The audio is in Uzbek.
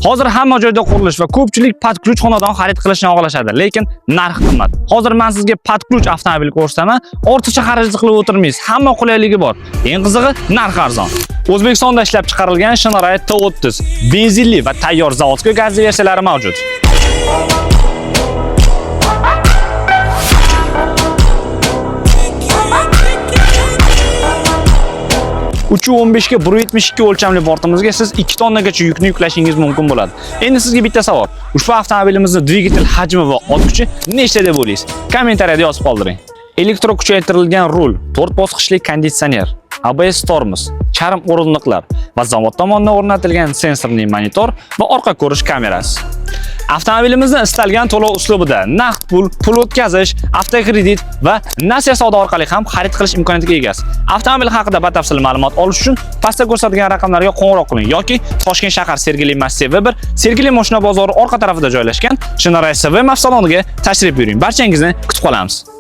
Hozir hamma joyda qurilish va ko'pchilik под ключ xonadon xarid qilishni xohlashadi, lekin narx qimmat. Hozir men sizga под ключ avtomobil ko'rsataman, ortiqcha xarajat qilib o'tirmaysiz. Hamma qulayligi bor. Eng qizig'i, narx arzon. O'zbekistonda ishlab chiqarilgan Shineray T30 benzinli va tayyor заводской gazli versiyalari mavjud. 3.15 ga 1.72 o'lchamli bortimizga siz 2 tonnagacha yukni yuklashingiz mumkin bo'ladi. Endi sizga bitta savol. Ushbu avtomobilimizning dvigatel hajmi va ot kuchi nechta deb o'ylaysiz? Kommentariyada yozib qoldiring. Elektro kuchaytirilgan rul, 4 bosqichli konditsioner, ABS tormoz, charm o'rindiqlar va zavod tomonidan o'rnatilgan sensorli monitor va orqa ko'rish kamerasi. Avtomobilimizni istalgan to'lov uslubida naqd pul, pul o'tkazish, avtokredit va nasiya savdo orqali ham xarid qilish imkoniyatiga egasiz. Avtomobil haqida batafsil ma'lumot olish uchun pastda ko'rsatilgan raqamlarga qo'ng'iroq qiling yoki Toshkent shahar Sergeli massivi 1, Sergeli moshina bozori orqa tarafida joylashgan Shineray SV avtosaloniga tashrif buyuring. Barchangizni kutib qolamiz.